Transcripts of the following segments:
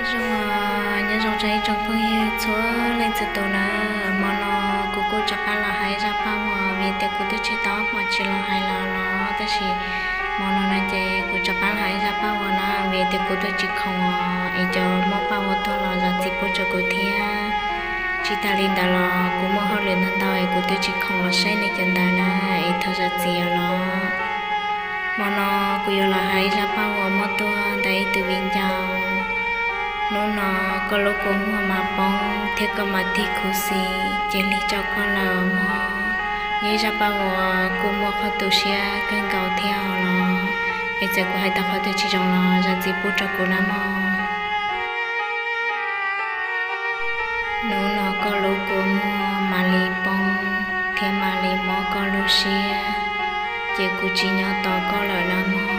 Zoo, nyob zoo tsoom phooj ywg txhua leej txhua tus na. Hmo no kuv kuj rov qab los hais zaj paj huam vim tias kuv twb tsis tau hmo tsis los hais lawm los, tab sis hmo no na ces kuv rov qab los hais zaj paj huam na vim tias kuv twb tsis khoom es cov muab paj huam tuaj los zam txim pub rau kuv thiab. Tsis tas li ntawd los kuv muaj hauj lwm ntau ntau es kuv twb tsis khoom los saib nej cov ntawd na, es thov zam txim os los. Hmo no kuv yuav los hais zaj paj huam muab tuaj ntawm ib tug viv ncaus. Hnub no koj lub kua muag mas poob thiab koj mas tig khuv xim ces lig rau koj lawm mog. Yog ib zaj paj huam kuj muaj qhov tu siab kawg nkaus thiab os los, es txawm kuv hais tau qhov twg tsis zoo los zam txim pub rau kuv na mog. Hnub no koj lub kua muag mam li poob thiab mam li mob koj lub siab, ces kuv tsis nyob tos koj lawm na mog.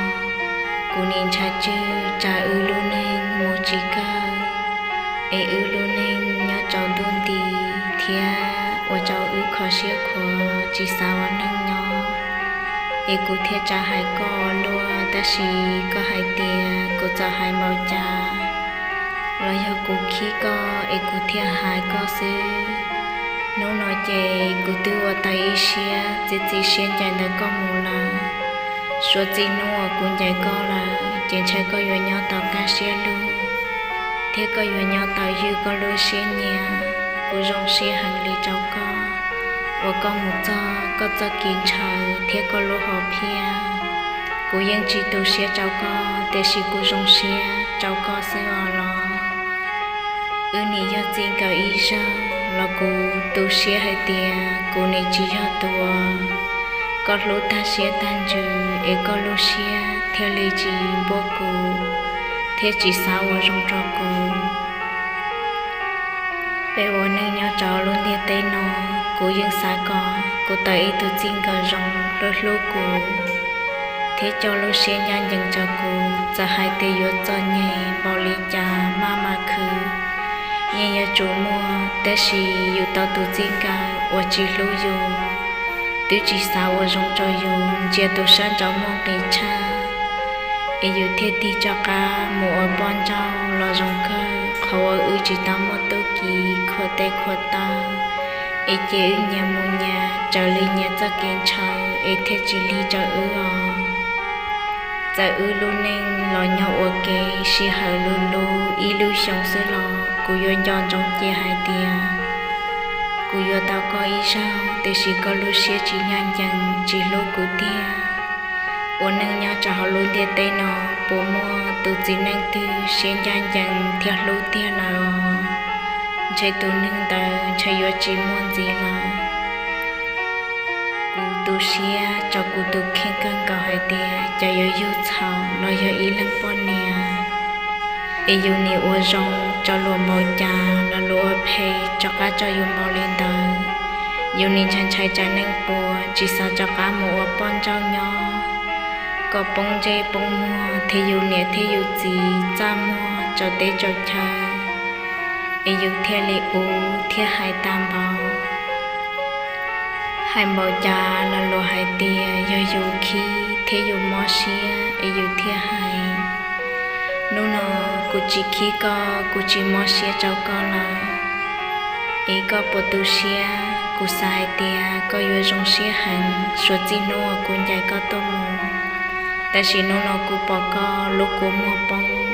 Kuv nim ntshav tswj tsa wb lub neej mus tsis kawg, es wb lub neej nyob rau ntuj nti thiab ua rau wb kho siab khuav tsis xav ua neej nyob. Es kuv thiaj tsa hais koj ua luaj, tab sis koj hais tias kuv txawm hais npaum cas los yog kuv khib koj es kuv thiaj hais koj xwb. Hnub no ces kuv twb ua tau ib siab txiav txim siab ncaim ntawm koj mus lawm. Suav txij hnub uas kuv ncaim koj lawm ces ntshai koj yuav nyob tau qab siab lug thiab koj yuav nyob tau ywj koj lub siab nyiam. Kuv zoo siab heev li rau koj uas koj mus txog koj txoj kev ntshaw thiab koj lub hom phiaj. Kuv yeej tsis tu siab rau koj, tiam sis kuv zoo siab rau koj xwb os los. Wb nim yog txij nkawm ib zaug los kuv tu siab hais tias kuv nim tsis yog tus uas koj hlub tag siab tag ntsws es koj lub siab thiaj li tsis npuab kuv thiab tsis xav ua zoo rau kuv. Peb ua neej nyob rau lub ntiaj teb no, kuv yeej xav kom kuv tau ib tug txij nkawm zoo hlub hlub kuv thiab coj lub siab ncaj ncees rau kuv. Txawm hais tias yuav txom nyem npaum li cas maj mam khwv yeej yuav tsum muaj, tab sis yus tau tus txij nkawm uas tsis hlub yus, twb tsis xav ua zoo rau yus, ntsia tus sab nraud muaj nqis tshaj, es yus thiaj tig rov qab mus ua poj nrauj los zoo kawg. Qhov uas wb tsis tau muaj tub ki khuam tes khuam taw, es ces wb nyias mus nyias raws li nyias txoj kev ntshaw es thiaj tsis lig rau wb os. Txawm wb lub neej los nyob ua ke sij hawm luv luv ib lub xyoo xwb los kuv yuav nco ntsoov cia hais tias kuv yuav tau koj ib zaug, tiam sis koj lub siab tsis ncaj ncees tsis hlub kuv tiag. Ua neej nyob rau hauv lub ntiaj teb no puas muaj tus txiv neej twg siab ncaj ncees thiab hlub tiag lawm os? Ntshe tus neeg ntawd ntshe yuav tsis muaj ntxiv lawm. Kuv tu siab rau kuv tus kheej kawg nkaus hais tias cov yuav yug txhaum los yog ib leeg poj niam, es yus nim ua zoo rau luag npaum cas los luag ua phem rov qab rau yus npaum li ntawd. Yus nim ntshai ntshai tsav neej puas tsis xav rov qab mus ua poj nrauj nyob. Kom poob ntsej poob muag thiab yus niam thiab yus txiv txaj muag rau teb rau chaw, es yus thiaj li ua thiab hais tag npaum. Hais npaum cas los luag hais tias yog yus khib thiab yus mob siab es yus thiaj hais. Hnub no kuv tsis khib koj, kuv tsis mob siab rau koj lawm, es koj puas tu siab? Kuv xav hais tias koj yuav zoo siab heev suav txij hnub uas kuv ncaim koj tuaj mus, tab sis hnub no kuv pom koj lub kua muag poob,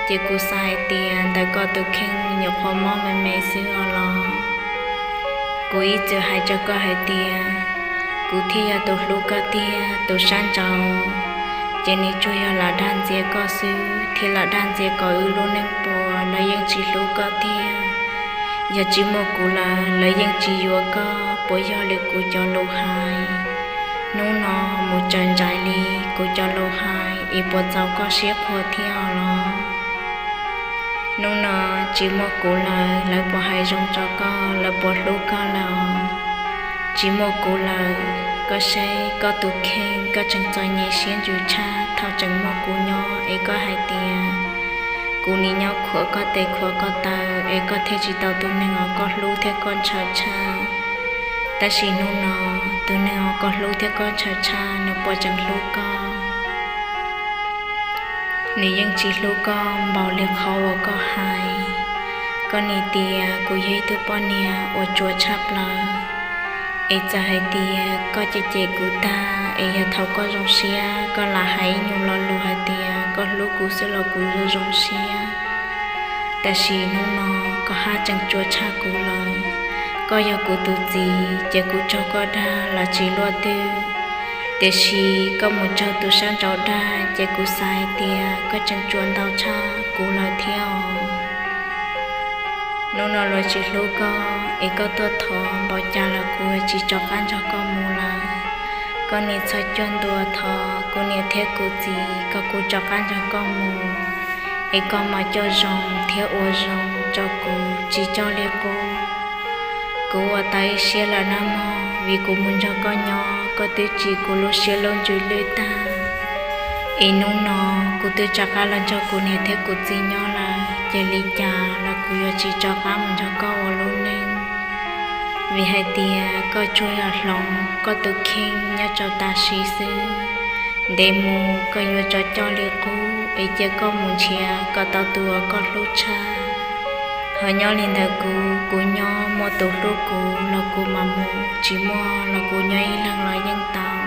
ces kuv xav hais tias ntawm koj tus kheej nyuam qhuav mob me me xwb os los. Kuv ib txwm hais rau koj hais tias kuv thiaj yog tus hlub koj tiag, tus sab nraud ces nws tsuas yog lam dag ntxias koj xwb thiab lam dag ntxias kom wb lub neej puas, lawv yeej tsis hlub koj tiag. Yog tsis muaj kuv lawm lawv yeej tsis yuav koj, puas yog li kuv cov lus hais? Hnub no mus tsaws ntsais li kuv cov lus hais es puas txaus koj siab qhuas thiab os los? Hnub no tsis muaj kuv lawm lawv puas hais zoo rau koj, lawv puas hlub koj lawm? Tsis muaj kuv lawm, koj saib koj tus kheej koj tseem txom nyem siab ntsws tshaj thaum tseem muaj kuv nyob es koj hais tias kuv nim nyob khuam koj tes khuam koj taw es koj thiaj tsis tau tus neeg uas koj hlub thiab koj ntshaw tshaj. Tab sis hnub no tus neeg uas koj hlub thiab koj ntshaw tshaj nws puas tseem hlub koj? Nws yeej tsis hlub koj npaum li qhov uas koj hais. Koj nim tias kuv yog ib tug poj niam uas tsuas tshaj plaws, es txawm hais tias koj cem cem kuv tag es yog thaum koj zoo siab koj lam hais ib nyuag lo lus hais tias koj hlub kuv xwb los kuv zoo zoo siab. Tab sis hnub no koj haj tseem tsuas tshaj kuv lawm. Koj yog kuv tus txiv ces kuv tsaug koj dag los tsis luaj twg, tiam sis koj mus tsaug tus sab nraud dag ces kuv xav hais tias koj tseem tsuas ntau tshaj kuv lawm thiab os. Hnub no luag tsis hlub koj es koj tuaj thov npaum cas los kuv tsis rov qab nrog koj mus lawm. Koj nim txhob cuag ntua thov kuv niam thiab kuv txiv kom kuv rov qab nrog koj mus, es koj mam coj zoo thiab ua zoo rau kuv tsis coj li qub. Kuv ua tau ib siab lawm nawb mog, vim kuv mus nrog koj nyob koj twb tsim kuv lub siab lub ntsws lwj tag. Es hnub no kuv twb rov qab los nrog kuv niam thiab kuv txiv nyob lawm, ces li cas los kuv yuav tsis rov qab mus nrog koj ua lub neej. Vim hais tias koj tsuas yog hloov koj tus kheej nyob rau tam sim xwb, ntev mus koj yuav rov coj li qub es cia koj mus nrhiav kom tau tus uas koj hlub tshaj. Ho nyob li ntawd kuv, kuv nyob muaj tus hlub kuv los kuv mam mus, tsis muaj los kuv nyob ib leeg los yeej tau.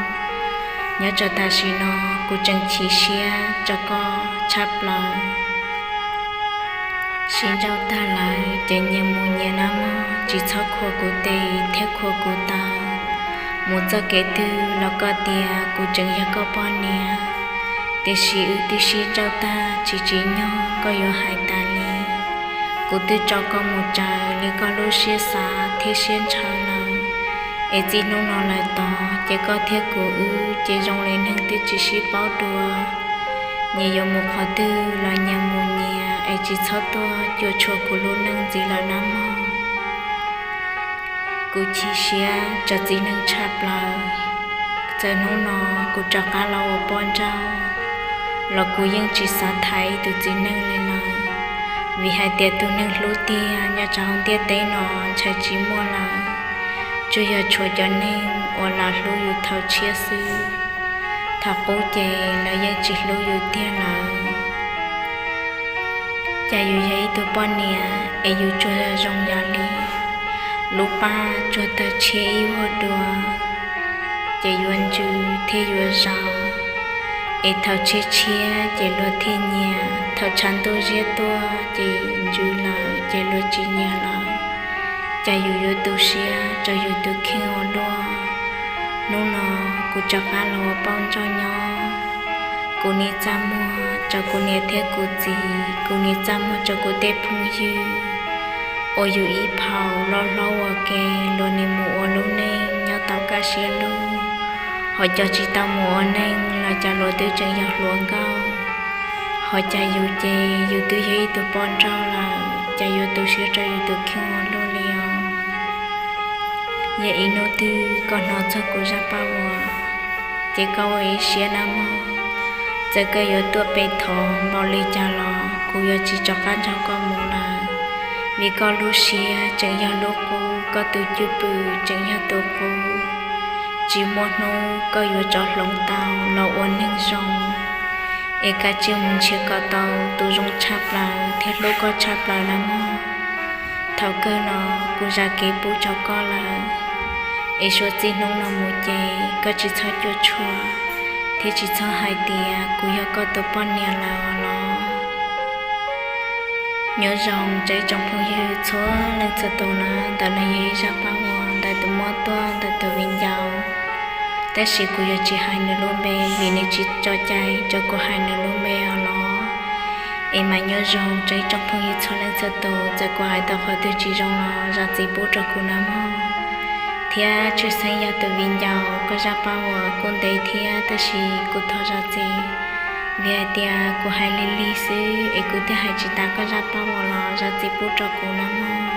Nyob rau tam sim no kuv tseem chim siab rau koj tshaj plaws. Sib nrauj tag lawm ces nyias mus nyias nawb mog, tsis txhob khuam kuv tes thiab khuam kuv taw mus txoj kev twg los koj tias kuv tseem yog koj poj niam. Tiam sis wb twb sib nrauj tag tsis tsim nyog koj yuav hais tas li. Kuv twb tso koj mus raws li koj lub siab xav thiab siab ntshaw lawm, es txij hnub no lawm tod ces koj thiab kuv wb ces zoo li neeg twb tsis sib paub dua. Nyias yuav mus qhov twg los nyias mus nyias es tsis txhob tuaj cuam tshuam kuv lub neej ntxiv lawm nawb mog. Kuv chim siab rau txiv neej tshaj plaws. Txawm hnub no kuv rov qab los ua poj nrauj los kuv yeej tsis xav thaiv tus txiv neej li lawm, vim hais tias tus neeg hlub tiag nyob rau hauv ntiaj teb no ntshai tsis muaj lawm, tsuas yog tshuav cov neeg uas lam hlub yus thaum tshiab xwb. Thaum qub ces lawv yeej tsis hlub yus tiag lawm. Cas yus yog ib tug poj niam es yus tsuas zoo yam li lub paj tsuag tawg tshiab ib vuag dua, ces yuav ntsws thiab yuav zaus, es thaum tshiab tshiab ces luag thiaj nyiam, thaum tshav ntuj ziab tuaj ces ntsws lawm ces luag tsis nyiam lawm. Cas yus yuav tu siab rau yus tus kheej ua luaj. Hnub no kuv rov qab los ua poj nrauj nyob, kuv nim txaj muag rau kuv niam thiab kuv txiv, kuv nim txaj muag rau kuv tej phooj ywg uas yus ib phaum loj hlob ua ke, luag nim mus ua lub neej nyob tau kaj siab lug. Ho cov tsis tau mus ua neej los cas luag twb tseem yog hluas nkauj. Ho cas yus ces yus twb yog ib tug poj nrauj lawm, cas yuav tu siab rau yus tus kheej ua luaj li os. Yog ib hnub twg koj hnov txog kuv zaj paj huam, ces koj ua ib siab nawb mog. Txawm koj yuav tuaj pe thov npaum li cas los kuv yuav tsis rov qab nrog koj mus lawm, vim koj lub siab tseem yog lub qub, koj tus cwj pwm tseem yog tus qub. Tsis muaj hnub koj yuav rov hloov tau los ua neeg zoo, es kav tsij mus nrhiav kom tau tus zoo tshaj plaws thiab hlub koj tshaj plaws nawb mog. Thaum kawg no kuv zam kev pub rau koj lawm, es suav txij hnub no mus ces koj tsis txhob cuam tshuam thiab tsis txhob hais tias kuv yog koj tus poj niam lawm los. Nyob zoo rau ib tsoom phooj ywg txhua leej txhua tus na, ntawm no yog ib zaj paj huam ntawm tus muab tuaj ntawm tus viv ncaus, tab sis kuv yuav tsis hais nws lub npe vim nws tsis tso cai rau kuv hais nws lub npe os los. Es mas nyob zoo rau ib tsoom phooj ywg txhua leej txhua tus, txawm kuv hais tau qhov twg tsis zoo los zam txim pub rau kuv nawb mog. Thiab tshwj xeeb yog tus viv ncaus, koj zaj paj huam kuj ntev thiab tab sis kuv thov zam txim, vim hais tias kuv hais lig lig xwb es kuv thiaj hais tsis tas koj zaj paj huam los zam txim pub rau kuv nawb mog.